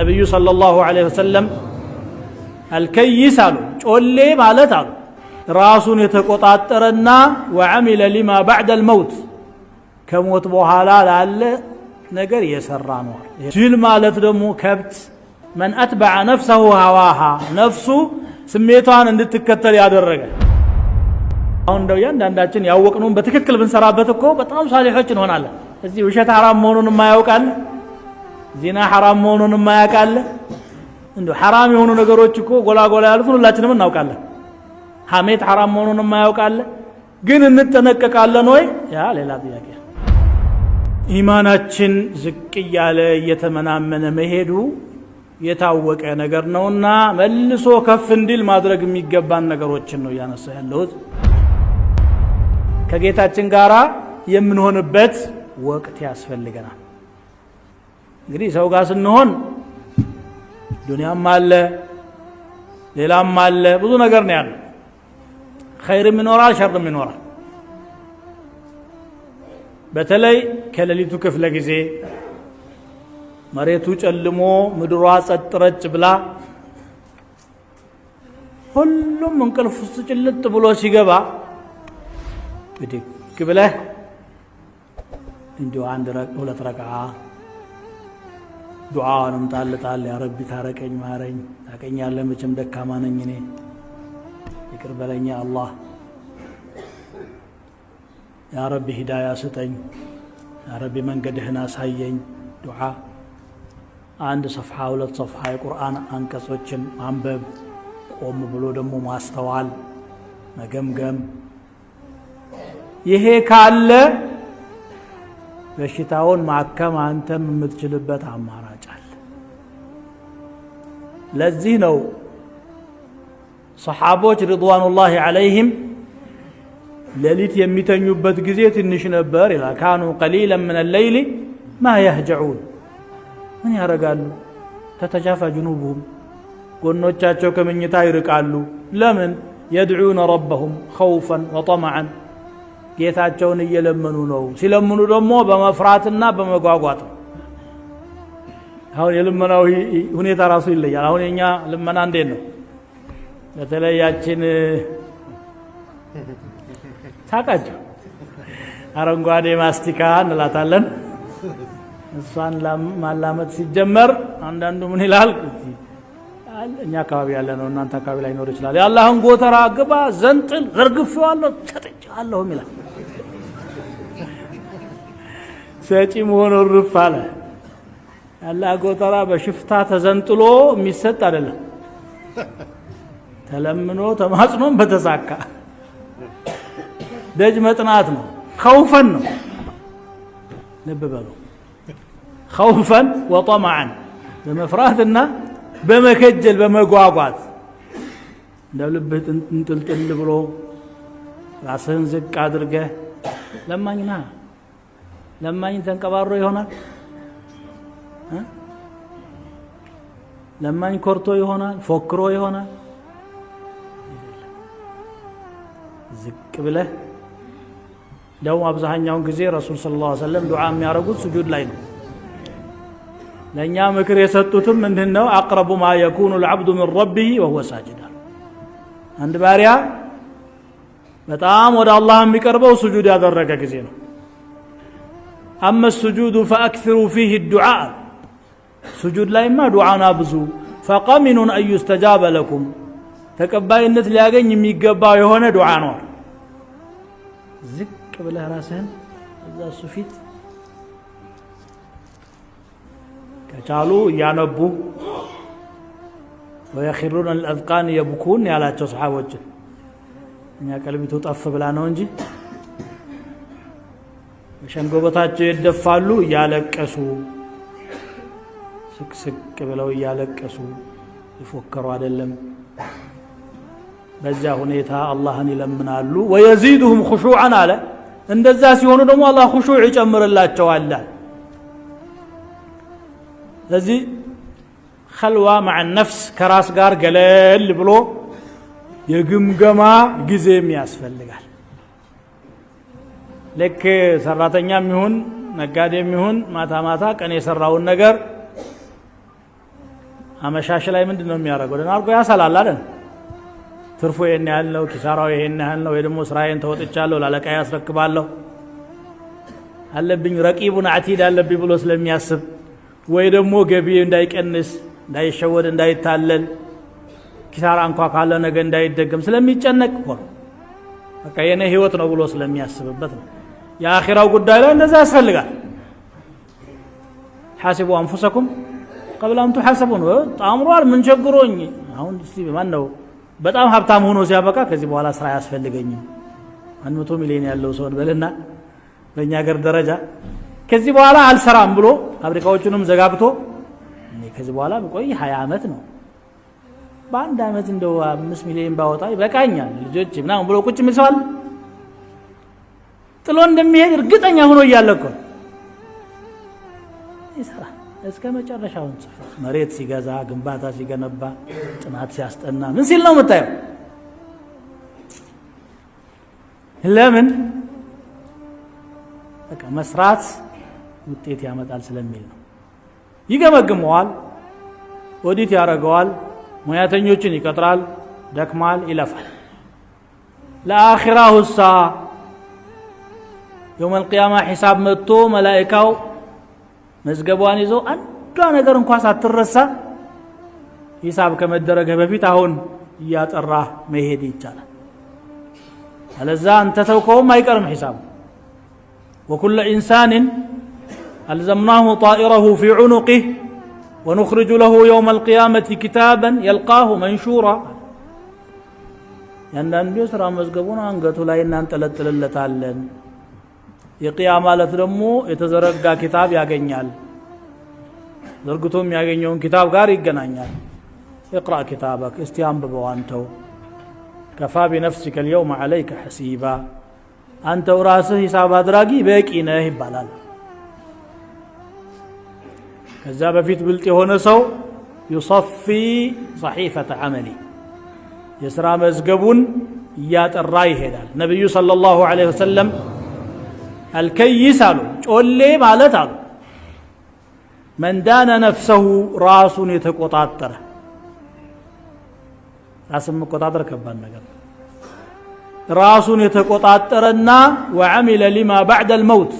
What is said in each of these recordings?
ነቢዩ صلى الله عليه وسلم الكيس አሉ፣ ጮሌ ማለት አሉ ራሱን የተቆጣጠረና وعمل لما بعد الموت ከሞት በኋላ ላለ ነገር የሰራ ነው። ጅል ማለት ደግሞ ከብት من أتبع نفسه هواها ነፍሱ ስሜቷን እንድትከተል ያደረገ። አሁን እንደው እያንዳንዳችን ያወቅነውን በትክክል ብንሰራበት እኮ በጣም ሳሊሖች እንሆናለን። እዚህ ውሸት ሐራም መሆኑን የማያውቃል፣ ዚና ሐራም መሆኑን የማያውቃል። እንዲሁ ሐራም የሆኑ ነገሮች እኮ ጎላ ጎላ ያሉትን ሁላችንም እናውቃለን። ሐሜት ሐራም መሆኑን የማያውቃል። ግን እንጠነቀቃለን ወይ? ያ ሌላ ጥያቄ። ኢማናችን ዝቅ እያለ እየተመናመነ መሄዱ የታወቀ ነገር ነውና መልሶ ከፍ እንዲል ማድረግ የሚገባን ነገሮችን ነው እያነሳ ያለሁት። ከጌታችን ጋር የምንሆንበት ወቅት ያስፈልገናል። እንግዲህ ሰው ጋር ስንሆን ዱንያም አለ፣ ሌላም አለ፣ ብዙ ነገር ነው ያለው። ኸይርም ይኖራል፣ ሸርም ይኖራል። በተለይ ከሌሊቱ ክፍለ ጊዜ መሬቱ ጨልሞ ምድሯ ጸጥ ረጭ ብላ ሁሉም እንቅልፍ ውስጥ ጭልጥ ብሎ ሲገባ ብድግ ብለህ እንዲሁ አንድ ሁለት ረክዓ ዱዓዋንም ጣል ጣል፣ ያ ረቢ ታረቀኝ፣ ማረኝ፣ ታቀኛለህ፣ መቼም ደካማ ነኝ እኔ፣ ይቅር በለኝ አላህ፣ ያ ረቢ ሂዳያ ስጠኝ፣ ያ ረቢ መንገድህን አሳየኝ። ዱዓ አንድ ሰፍሓ ሁለት ሰፍሓ የቁርአን አንቀጾችን ማንበብ፣ ቆም ብሎ ደግሞ ማስተዋል፣ መገምገም። ይሄ ካለ በሽታውን ማከም አንተም የምትችልበት አማራጭ አለ። ለዚህ ነው ሰሓቦች رضوان الله عليهم ሌሊት የሚተኙበት ጊዜ ትንሽ ነበር ይላል። كانوا قليلا من الليل ما يهجعون። ምን ያደርጋሉ? تتجافى جنوبهم ጎኖቻቸው ከመኝታ ይርቃሉ። ለምን? يدعون ربهم خوفا وطمعا ጌታቸውን እየለመኑ ነው። ሲለምኑ ደግሞ በመፍራትና በመጓጓት ነው። አሁን የልመናው ሁኔታ ራሱ ይለያል። አሁን የኛ ልመና እንዴት ነው? በተለይ ያችን ሳቃቸው አረንጓዴ ማስቲካ እንላታለን። እሷን ማላመጥ ሲጀመር አንዳንዱ ምን ይላል? እኛ አካባቢ ያለ ነው፣ እናንተ አካባቢ ላይኖር ይችላል። የአላህን ጎተራ ግባ ዘንጥል ዘርግፌዋለሁ ሰጥቼዋለሁም ይላል። ሰጪ መሆኑ እርፍ አለ። የአላህ ጎተራ በሽፍታ ተዘንጥሎ የሚሰጥ አይደለም። ተለምኖ ተማጽኖም በተሳካ ደጅ መጥናት ነው። خوفا ነው። ልብ በሉ። خوفا وطمعا በመፍራትና በመከጀል በመጓጓት እንደ ልብህ እንጥልጥል ብሎ ራስህን ዝቅ አድርገህ ለማኝ ና። ለማኝ ተንቀባሮ ይሆናል። ለማኝ ኮርቶ ይሆናል፣ ፎክሮ ይሆናል። ዝቅ ብለህ እንደውም አብዛኛውን ጊዜ ረሱል صلى الله عليه وسلم ዱዓ የሚያደርጉት ስጁድ ላይ ነው። ለእኛ ምክር የሰጡትም ምንድን ነው? أقرب ما يكون العبد من ربه وهو ساجد። አንድ ባሪያ በጣም ወደ አላህ የሚቀርበው ስጁድ ያደረገ ጊዜ ነው። أما السجود فأكثروا فيه الدعاء፣ ስጁድ ላይማ ዱዓን አብዙ። فقمن أن يستجاب لكم፣ ተቀባይነት ሊያገኝ የሚገባው የሆነ ዱዓ ነው። ዝቅ ብለህ ራስህን እዛ እሱ ፊት ከቻሉ እያነቡ ويخرون للأذقان يبكون ያላቸው ሰሓቦችን እኛ ቀልቢቱ ጠፍ ብላ ነው እንጂ በሸንጎበታቸው ይደፋሉ እያለቀሱ ስቅስቅ ብለው እያለቀሱ ይፎከሩ አይደለም። በዚያ ሁኔታ አላህን ይለምናሉ። ويزيدهم خشوعا አለ። እንደዛ ሲሆኑ ደግሞ አላህ ኹሹዕ ይጨምርላቸዋል። ስለዚህ خلوة مع النفس ከራስ ጋር ገለል ብሎ የግምገማ ጊዜም ያስፈልጋል። ልክ ሰራተኛም ይሁን ነጋዴም ይሁን ማታ ማታ ቀን የሰራውን ነገር አመሻሽ ላይ ምንድን ነው የሚያደርገው? ደህና አድርጎ ያሰላል አይደል? ትርፉ ይሄን ያህል ነው፣ ኪሳራው ይሄን ያህል ነው፣ ወይ ደግሞ ስራዬን ተወጥቻለሁ፣ ላለቃዬ ያስረክባለሁ አለብኝ رقيب عتيد አለብኝ ብሎ ስለሚያስብ ወይ ደግሞ ገቢ እንዳይቀንስ፣ እንዳይሸወድ፣ እንዳይታለል፣ ኪሳራ እንኳ ካለ ነገ እንዳይደገም ስለሚጨነቅ እኮ ነው። በቃ የኔ ህይወት ነው ብሎ ስለሚያስብበት ነው። የአኺራው ጉዳይ ላይ እንደዛ ያስፈልጋል። حاسبوا أنفسكم قبل أن تحاسبوا ነው። ጣምሯል፣ ምን ቸግሮኝ አሁን እስቲ ማን ነው በጣም ሀብታም ሆኖ ሲያበቃ ከዚህ በኋላ ስራ አያስፈልገኝም፣ 100 ሚሊዮን ያለው ሰውን በልና በእኛ ሀገር ደረጃ ከዚህ በኋላ አልሰራም ብሎ ፋብሪካዎቹንም ዘጋግቶ እኔ ከዚህ በኋላ ብቆይ 20 ዓመት ነው፣ በአንድ ዓመት እንደው 5 ሚሊዮን ባወጣ ይበቃኛል ልጆች ምናምን ብሎ ቁጭ የሚል ሰው አለ? ጥሎ እንደሚሄድ እርግጠኛ ሆኖ እያለ እኮ ይሰራል እስከ መጨረሻውን ጽፈ መሬት ሲገዛ፣ ግንባታ ሲገነባ፣ ጥናት ሲያስጠና ምን ሲል ነው የምታየው? ለምን? በቃ መስራት ውጤት ያመጣል ስለሚል ነው። ይገመግመዋል፣ ኦዲት ያደርገዋል፣ ሙያተኞችን ይቀጥራል፣ ደክማል፣ ይለፋል። ለአኺራሁሳ يوم القيامة ሒሳብ መጥቶ መላኢካው መዝገቧን ይዞ አንዷ ነገር እንኳ ሳትረሳ ሂሳብ ከመደረገ በፊት አሁን እያጠራ መሄድ ይቻላል። አለዛ አንተ ተውከውም አይቀርም ሒሳቡ። وكل إنسان ألزمناه طائره في عنقه ونخرج له يوم القيامة كتابا يلقاه منشورا። ያንዳንዱ የሥራ መዝገቡን አንገቱ ላይ እናንጠለጥልለታለን። የቅያማ ዕለት ደግሞ የተዘረጋ ኪታብ ያገኛል። ዘርግቶ የሚያገኘውን ኪታብ ጋር ይገናኛል። اقرأ كتابك፣ እስቲ አንብበው አንተው፣ كفى بنفسك اليوم عليك حسيبا፣ አንተው ራስህ ሂሳብ አድራጊ በቂ ነህ ይባላል። ከዛ በፊት ብልጥ የሆነ ሰው يصفي صحيفة عمله፣ የሥራ መዝገቡን እያጠራ ይሄዳል። ነቢዩ صلى الله عليه وسلم الكيس አሉ፣ ጮሌ ማለት አሉ፣ من دان نفسه፣ ራሱን የተቆጣጠረ። ራስን መቆጣጠር ከባድ ነገር ነው። ራሱን የተቆጣጠረና وعمل لما بعد الموت፣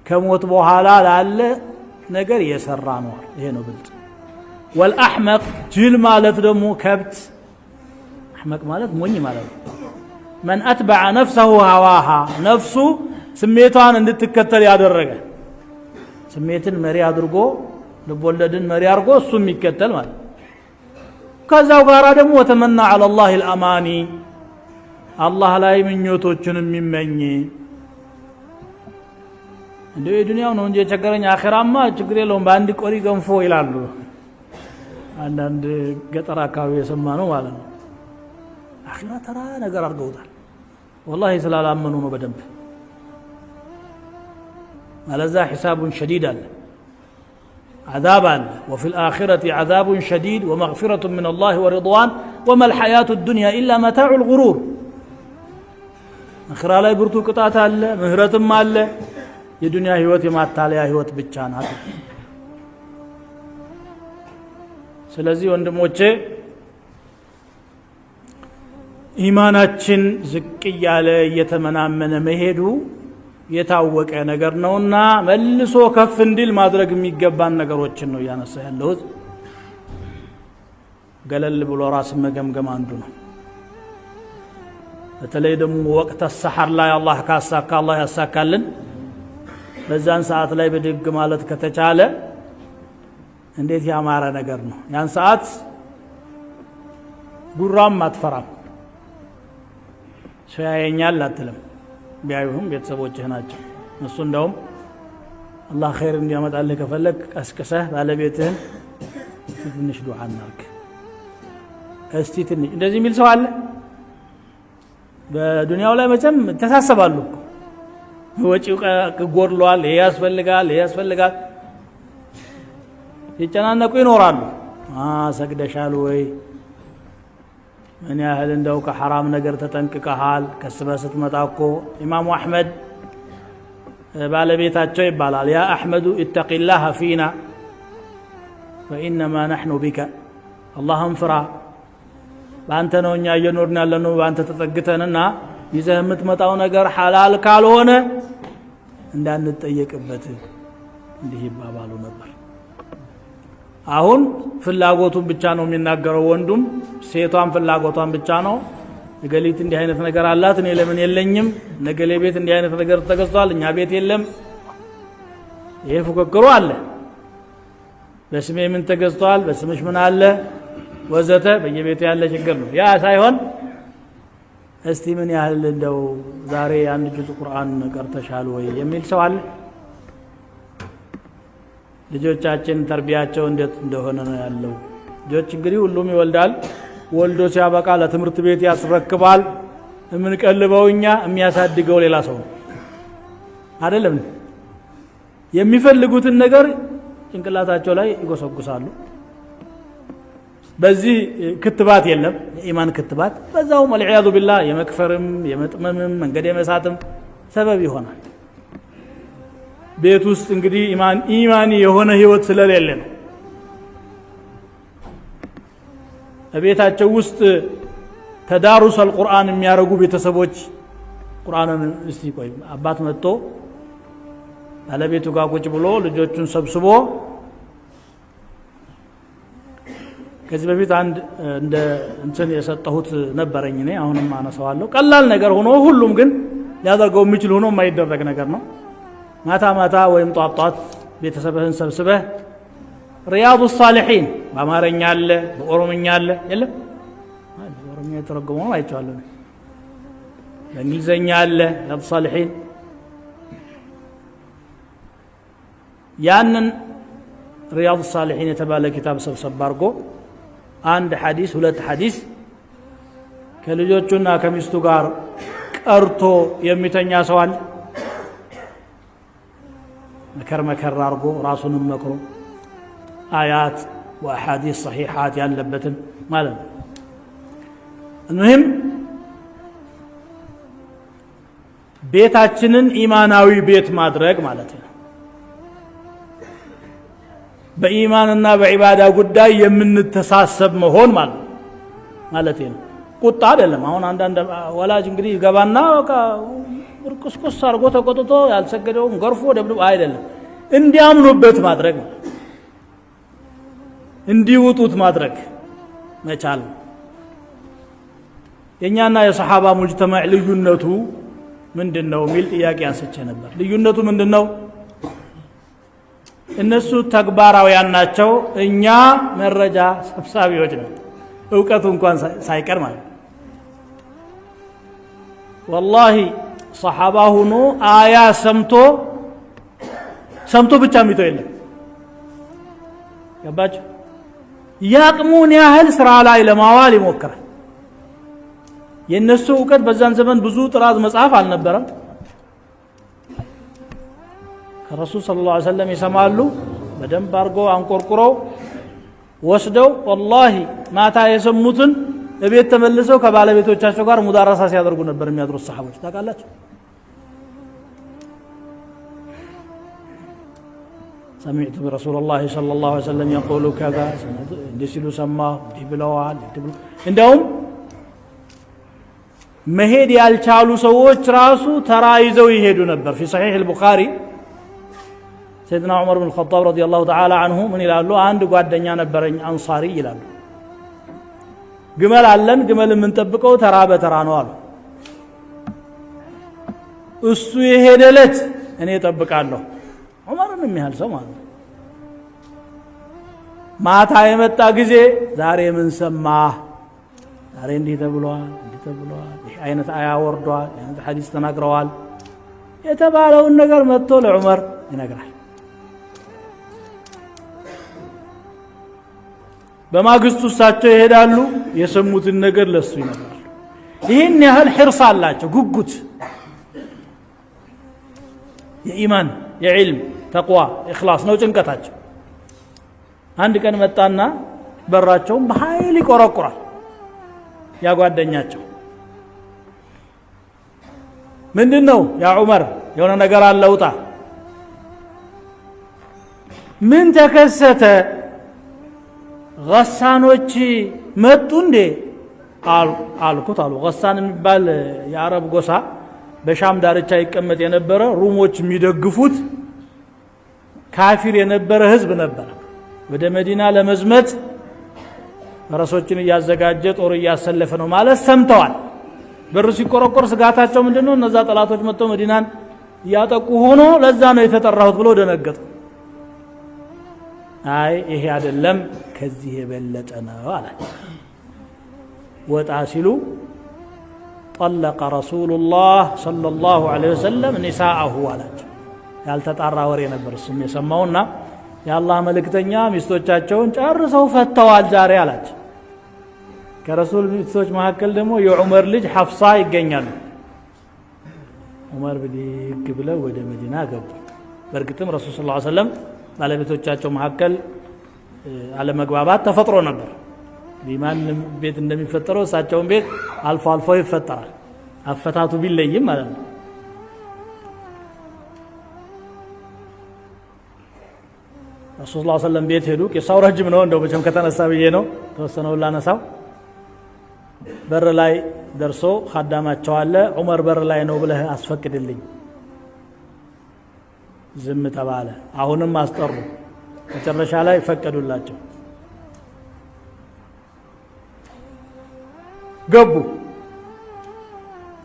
ከሞት በኋላ ላለ ነገር የሰራ ነው። ይሄ ነው ብልጥ። والأحمق ጅል ማለት ደግሞ ከብት፣ أحمق ማለት ሞኝ ማለት ነው። من أتبع نفسه هواها፣ ነፍሱ ስሜቷን እንድትከተል ያደረገ፣ ስሜትን መሪ አድርጎ፣ ልቦለድን መሪ አድርጎ እሱ የሚከተል ማለት። ከዛው ጋራ ደግሞ وتمنى على الله الأماني፣ አላህ ላይ ምኞቶችን የሚመኝ። እንደው የዱንያው ነው እንጂ የቸገረኝ አኼራማ ችግር የለውም በአንድ ቆሪ ገንፎ ይላሉ። አንዳንድ ገጠር አካባቢ የሰማ ነው ማለት ነው። አኺራ ተራ ነገር አድርገውታል። ወላሂ ስላላመኑ ነው በደንብ። አለዛ حساب شديد አለ፣ عذاب አለ። وفي الآخرة عذاب شديد ومغفرة من الله ورضوان وما الحياة الدنيا إلا متاع الغرور። አኺራ ላይ ብርቱ ቅጣት አለ፣ ምህረትም አለ። የዱንያ ህይወት የማታለያ ህይወት ብቻ ናት። ስለዚህ ወንድሞቼ ኢማናችን ዝቅ እያለ እየተመናመነ መሄዱ የታወቀ ነገር ነውና መልሶ ከፍ እንዲል ማድረግ የሚገባን ነገሮችን ነው እያነሳ ያለሁት። ገለል ብሎ ራስን መገምገም አንዱ ነው። በተለይ ደግሞ وقت السحر ላይ አላህ ካሳካ፣ አላህ ያሳካልን። በዛን ሰዓት ላይ ብድግ ማለት ከተቻለ እንዴት ያማረ ነገር ነው። ያን ሰዓት ጉራም አትፈራም። ሰው ያየኛል አትልም። ቢያዩህም ቤተሰቦችህ ናቸው። እሱ እንደውም አላህ ኸይር እንዲያመጣልህ ከፈለግ ቀስቅሰህ ባለቤትህን እስቲ ትንሽ ዱዓ እናርግ፣ እስቲ ትንሽ እንደዚህ የሚል ሰው አለ። በዱንያው ላይ መቼም ተሳሰባሉ እኮ፣ ወጪው ጎድሏል፣ ይሄ ያስፈልጋል፣ ይሄ ያስፈልጋል፣ ሲጨናነቁ ይኖራሉ። ሰግደሻል ወይ? ምን ያህል እንደው ከሐራም ነገር ተጠንቅቀሃል? ከስበህ ስትመጣ እኮ ኢማሙ አሕመድ ባለቤታቸው ይባላል يا أحمد اتق الله فينا። فإنما نحن بك፣ አላህን ፍራ፣ በአንተ ነው እኛ እየኖርን ያለነው፣ በአንተ ተጠግተንና ይዘህ የምትመጣው ነገር ሐላል ካልሆነ እንዳንጠየቅበት እንዲህ ይባባሉ ነበር። አሁን ፍላጎቱን ብቻ ነው የሚናገረው ወንዱም፣ ሴቷን ፍላጎቷን ብቻ ነው። እገሊት እንዲህ አይነት ነገር አላት፣ እኔ ለምን የለኝም? ነገሌ ቤት እንዲህ አይነት ነገር ተገዝቷል፣ እኛ ቤት የለም። ይሄ ፉክክሩ አለ። በስሜ ምን ተገዝቷል፣ በስምሽ ምን አለ ወዘተ፣ በየቤቱ ያለ ችግር ነው። ያ ሳይሆን እስቲ ምን ያህል እንደው ዛሬ አንድ ጁዝ ቁርአን ቀርተሻል ወይ የሚል ሰው አለ? ልጆቻችን ተርቢያቸው እንዴት እንደሆነ ነው ያለው። ልጆች እንግዲህ ሁሉም ይወልዳል። ወልዶ ሲያበቃ ለትምህርት ቤት ያስረክባል። የምንቀልበው እኛ፣ የሚያሳድገው ሌላ ሰው ነው። አይደለም? የሚፈልጉትን ነገር ጭንቅላታቸው ላይ ይጎሰጉሳሉ። በዚህ ክትባት የለም፣ የኢማን ክትባት። በዛውም والعياذ بالله የመክፈርም የመጥመምም መንገድ የመሳትም ሰበብ ይሆናል። ቤት ውስጥ እንግዲህ ኢማኒ የሆነ ህይወት ስለሌለ ነው። ቤታቸው ውስጥ تدارس القرآن የሚያደርጉ ቤተሰቦች ቁርአንን እስቲ ቆይ አባት መጥቶ ባለቤቱ ጋር ቁጭ ብሎ ልጆቹን ሰብስቦ፣ ከዚህ በፊት አንድ እንደ እንትን የሰጠሁት ነበረኝ፣ እኔ አሁንም አነሳዋለሁ። ቀላል ነገር ሆኖ ሁሉም ግን ሊያደርገው የሚችል ሆኖ የማይደረግ ነገር ነው። ማታ ማታ ወይም ጧት ጧት ቤተሰብህን ሰብስበህ ሪያዱ ሳሊሒን በአማርኛ አለ፣ በኦሮምኛ አለ። የለም፣ በኦሮምኛ የተረጎመውን አይቼዋለሁ። በእንግሊዘኛ አለ ሪያዱ ሳሊሒን። ያንን ሪያዱ ሳሊሒን የተባለ ኪታብ ሰብሰብ አድርጎ አንድ ሐዲስ ሁለት ሐዲስ ከልጆቹና ከሚስቱ ጋር ቀርቶ የሚተኛ ሰው አለ? መከር መከር አድርጎ ራሱንም መክሮ آيات وأحاديث صحيحات ያለበትን ማለት ነው። المهم ቤታችንን ኢማናዊ ቤት ማድረግ ማለት ነው። በኢማንና በዒባዳ ጉዳይ የምንተሳሰብ መሆን ማለት ነው። ቁጣ አይደለም። አሁን አንዳንድ ወላጅ እንግዲህ ይገባና በቃ ቁስቁስ አድርጎ ተቆጥቶ ያልሰገደውን ገርፎ ደብድቦ አይደለም፣ እንዲያምኑበት ማድረግ ነው። እንዲውጡት ማድረግ መቻል ነው። የእኛና የሰሓባ مجتمع ልዩነቱ ምንድን ነው የሚል ጥያቄ አንስቼ ነበር። ልዩነቱ ምንድን ነው? እነሱ ተግባራውያን ናቸው፣ እኛ መረጃ ሰብሳቢዎች ነን። እውቀቱ እንኳን ሳይቀር ማለት ነው። والله ሰሓባ ሁኖ አያ ሰምቶ ሰምቶ ብቻ የሚተው የለም። ገባችሁ? የአቅሙን ያህል ስራ ላይ ለማዋል ይሞክራል። የእነሱ እውቀት በዛን ዘመን ብዙ ጥራዝ መጽሐፍ አልነበረም። ከረሱል صلى الله عليه وسلم ይሰማሉ። በደንብ አድርጎ አንቆርቁረው ወስደው والله ማታ የሰሙትን እቤት ተመልሰው ከባለቤቶቻቸው ጋር ሙዳረሳ ሲያደርጉ ነበር የሚያድሩት ሰሓቦች፣ ታውቃላችሁ። سمعت رسول الله صلى الله عليه وسلم يقول كذا፣ እንዲህ ሲሉ ሰማሁ፣ እንዲህ ብለዋል። እንዲያውም መሄድ ያልቻሉ ሰዎች ራሱ ተራ ይዘው ይሄዱ ነበር። في صحيح البخاري ሰይድና ዑመር ብን ኸጣብ رضي الله تعالى عنه ምን ይላሉ? አንድ ጓደኛ ነበረኝ አንሳሪ ይላሉ። ግመል አለን፣ ግመል የምንጠብቀው ተራ በተራ ነው አሉ። እሱ የሄደ ዕለት እኔ እጠብቃለሁ። ዑመርን የሚያህል ሰው ማለት ነው። ማታ የመጣ ጊዜ ዛሬ ምን ሰማህ? ዛሬ እንዲህ ተብሏል፣ እንዲህ ተብሏል፣ ይህ አይነት አያ ወርዷል፣ ይህ አይነት ሐዲስ ተናግረዋል የተባለውን ነገር መጥቶ ለዑመር ይነግራል። በማግስቱ እሳቸው ይሄዳሉ፣ የሰሙትን ነገር ለሱ ይነግራሉ። ይህን ያህል حرص አላቸው፣ ጉጉት፣ የኢማን፣ የዕልም፣ ተቅዋ፣ ኢኽላስ ነው ጭንቀታቸው። አንድ ቀን መጣና በራቸውን በኃይል ይቆረቁራል። ያ ጓደኛቸው ምንድን ነው? يا ዑመር፣ የሆነ ነገር አለ፣ ውጣ። ምን ተከሰተ? ገሳኖች መጡ እንዴ አልኩት አሉ። ገሳን የሚባል የአረብ ጎሳ በሻም ዳርቻ ይቀመጥ የነበረ፣ ሩሞች የሚደግፉት ካፊር የነበረ ህዝብ ነበር። ወደ መዲና ለመዝመት ፈረሶችን እያዘጋጀ ጦር እያሰለፈ ነው ማለት ሰምተዋል። በር ሲቆረቆር ስጋታቸው ምንድነው? እነዛ ጠላቶች መጥተው መዲናን እያጠቁ ሆኖ ለዛ ነው የተጠራሁት ብሎ ደነገጡ። አይ ይሄ አይደለም፣ ከዚህ የበለጠ ነው አላቸው። ወጣ ሲሉ ጠለቀ ረሱሉላህ ሰለላሁ ዐለይሂ ወሰለም ኒሳአሁ አላቸው። ያልተጣራ ወሬ ነበር እሱም የሰማውና የአላህ መልእክተኛ ሚስቶቻቸውን ጨርሰው ፈተዋል ዛሬ አላቸው። ከረሱል ሚስቶች መካከል ደግሞ የዑመር ልጅ ሐፍሳ ይገኛሉ። ዑመር ብድግ ብለው ወደ መዲና ገቡ። በእርግጥም ረሱል ሰለላሁ ዐለይሂ ወሰለም ባለቤቶቻቸው መካከል አለመግባባት ተፈጥሮ ነበር። ማንም ቤት እንደሚፈጠረው እሳቸውን ቤት አልፎ አልፎ ይፈጠራል። አፈታቱ ቢለይም ማለት ነው። ረሱል ሰለላሁ ዐለይሂ ወሰለም ቤት ሄዱ። ቂሳው ረጅም ነው፣ እንደው መቼም ከተነሳ ብዬ ነው ተወሰነውን ላነሳው። በር ላይ ደርሶ ካዳማቸው አለ፣ ዑመር በር ላይ ነው ብለህ አስፈቅድልኝ። ዝም ተባለ። አሁንም አስጠሩ። መጨረሻ ላይ ፈቀዱላቸው። ገቡ።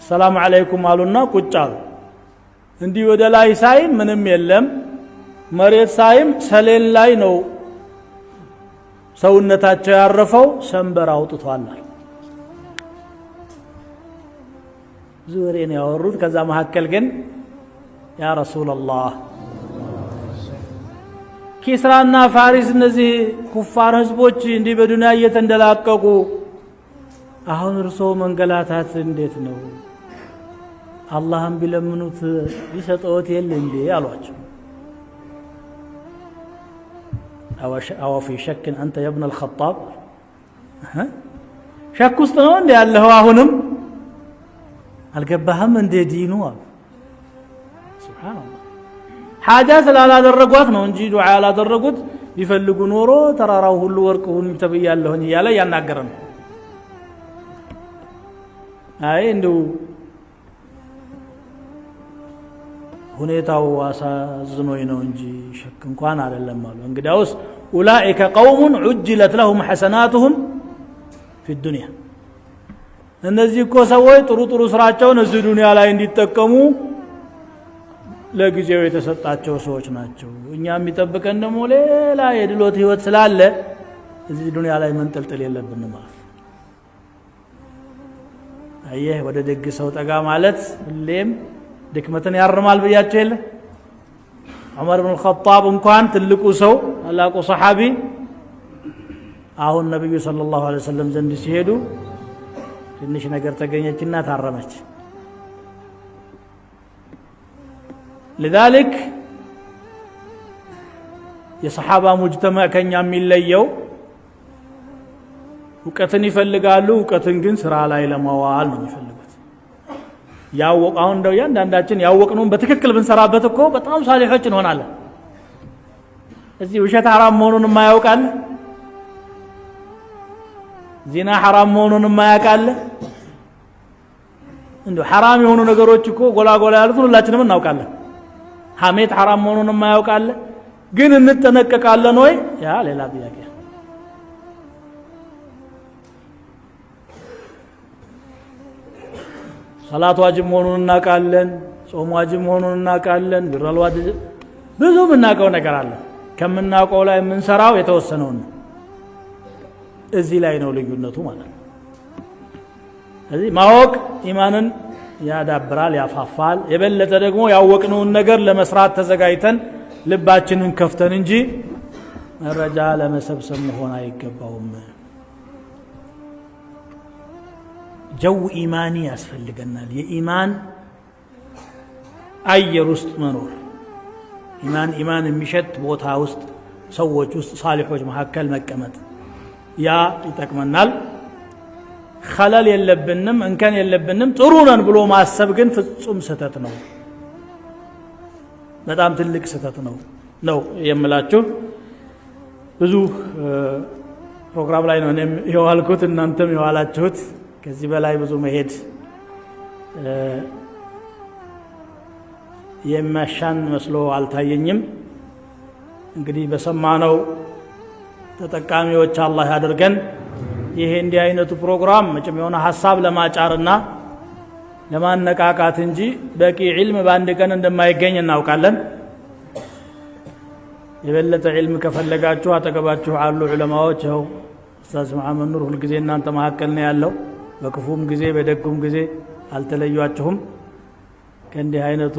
ሰላም አለይኩም አሉና ቁጭ አሉ። እንዲህ ወደ ላይ ሳይም ምንም የለም፣ መሬት ሳይም ሰሌን ላይ ነው ሰውነታቸው ያረፈው። ሰንበር አውጥቷል። ብዙ ወሬ ነው ያወሩት። ከዛ መካከል ግን ያ ረሱላላህ፣ ኪስራና ፋሪስ እነዚህ ኩፋር ህዝቦች እንዲህ በዱንያ እየተንደላቀቁ አሁን እርሶ መንገላታት እንዴት ነው? አላህም ቢለምኑት ይሰጠዎት የለ እንዴ አሏቸው። أو في شك أنت يا ابن الخطاب፣ ሸክ ውስጥ ነው እንዴ ያለኸው? አሁንም አልገባህም እንዴ ዲኑ አሉ። ሱብሓነላህ፣ ሓጃ ስላላደረጓት ነው እንጂ ዱዓ ያላደረጉት። ቢፈልጉ ኖሮ ተራራው ሁሉ ወርቅ ሁን ተብያለሁኝ እያለ እያናገረ ነው። አይ እንደው ሁኔታው አሳዝኖኝ ነው እንጂ ሸክ እንኳን አይደለም አሉ። እንግዲያውስ أولئك قوم عجلت لهم حسناتهم في الدنيا፣ እነዚህ እኮ ሰዎች ጥሩ ጥሩ ስራቸውን እዚህ ዱንያ ላይ እንዲጠቀሙ ለጊዜው የተሰጣቸው ሰዎች ናቸው። እኛ የሚጠብቀን ደግሞ ሌላ የድሎት ህይወት ስላለ እዚህ ዱንያ ላይ መንጠልጠል የለብንም ማለት። አየህ፣ ወደ ደግ ሰው ጠጋ ማለት ሁሌም ድክመትን ያርማል ብያቸው የለ። ዑመር ብን ኸጣብ እንኳን ትልቁ ሰው፣ ታላቁ ሰሓቢ፣ አሁን ነቢዩ ሰለላሁ ዐለይሂ ወሰለም ዘንድ ሲሄዱ ትንሽ ነገር ተገኘችና ታረመች። لذلك የሰሓባ ሙጅተማዕ ከኛ የሚለየው እውቀትን ይፈልጋሉ። እውቀትን ግን ስራ ላይ ለማዋል ነው የሚፈልጉት። ያወቅ አሁን እንደው እያንዳንዳችን ያወቅነውን በትክክል ብንሰራበት እኮ በጣም ሳሊሖች እንሆናለን። እዚህ ውሸት ሐራም መሆኑን የማያውቅ አለ? ዚና ሐራም መሆኑን የማያውቅ አለ? እንደው ሐራም የሆኑ ነገሮች እኮ ጎላ ጎላ ያሉትን ሁላችንም እናውቃለን። ሐሜት ሐራም መሆኑን የማያውቅ አለ? ግን እንጠነቀቃለን ወይ? ያ ሌላ ጥያቄ። ሰላት ዋጅብ መሆኑን እናውቃለን። ጾም ዋጅብ መሆኑን እናውቃለን። ቢረል ዋጅብ፣ ብዙ የምናውቀው ነገር አለ። ከምናውቀው ላይ የምንሰራው የተወሰነውን ነው። እዚህ ላይ ነው ልዩነቱ ማለት ነው። ስለዚህ ማወቅ ኢማንን ያዳብራል፣ ያፋፋል። የበለጠ ደግሞ ያወቅነውን ነገር ለመስራት ተዘጋጅተን ልባችንን ከፍተን እንጂ መረጃ ለመሰብሰብ መሆን አይገባውም። جو إيماني ያስፈልገናል። የኢማን አየር ውስጥ መኖር፣ ኢማን ኢማን የሚሸት ቦታ ውስጥ፣ ሰዎች ውስጥ፣ ሳሊሖች መካከል መቀመጥ ያ ይጠቅመናል። خلل የለብንም፣ እንከን የለብንም፣ ጥሩ ነን ብሎ ማሰብ ግን ፍጹም ስህተት ነው። በጣም ትልቅ ስህተት ነው ነው የምላችሁ። ብዙ ፕሮግራም ላይ ነው እኔም የዋልኩት እናንተም የዋላችሁት። ከዚህ በላይ ብዙ መሄድ የሚያሻን መስሎ አልታየኝም። እንግዲህ በሰማነው ተጠቃሚዎች አላህ ያድርገን። ይሄ እንዲህ አይነቱ ፕሮግራም መቼም የሆነ ሀሳብ ለማጫርና ለማነቃቃት እንጂ በቂ ዒልም በአንድ ቀን እንደማይገኝ እናውቃለን። የበለጠ ዒልም ከፈለጋችሁ አጠገባችሁ አሉ ዑለማዎች። ይኸው ኡስታዝ መሐመድ ኑር ሁልጊዜ እናንተ መካከል ነው ያለው። በክፉም ጊዜ በደጉም ጊዜ አልተለዩአችሁም። ከእንዲህ አይነቱ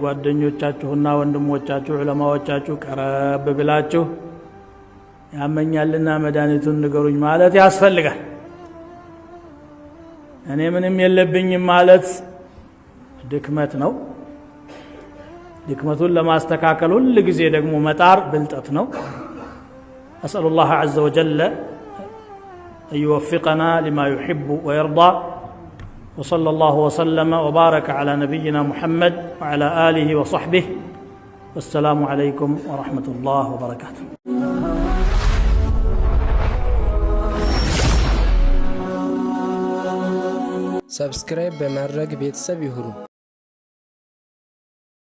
ጓደኞቻችሁና ወንድሞቻችሁ ዑለማዎቻችሁ ቀረብ ብላችሁ ያመኛልና መድኃኒቱን ንገሩኝ ማለት ያስፈልጋል። እኔ ምንም የለብኝም ማለት ድክመት ነው። ድክመቱን ለማስተካከል ሁል ጊዜ ደግሞ መጣር ብልጠት ነው። أسأل الله عز وجل أن يوفقنا لما يحب ويرضى، وصلى الله وسلم وبارك على نبينا محمد وعلى آله وصحبه، والسلام عليكم ورحمة الله وبركاته. Subscribe በማድረግ ቤተሰብ ይሁኑ።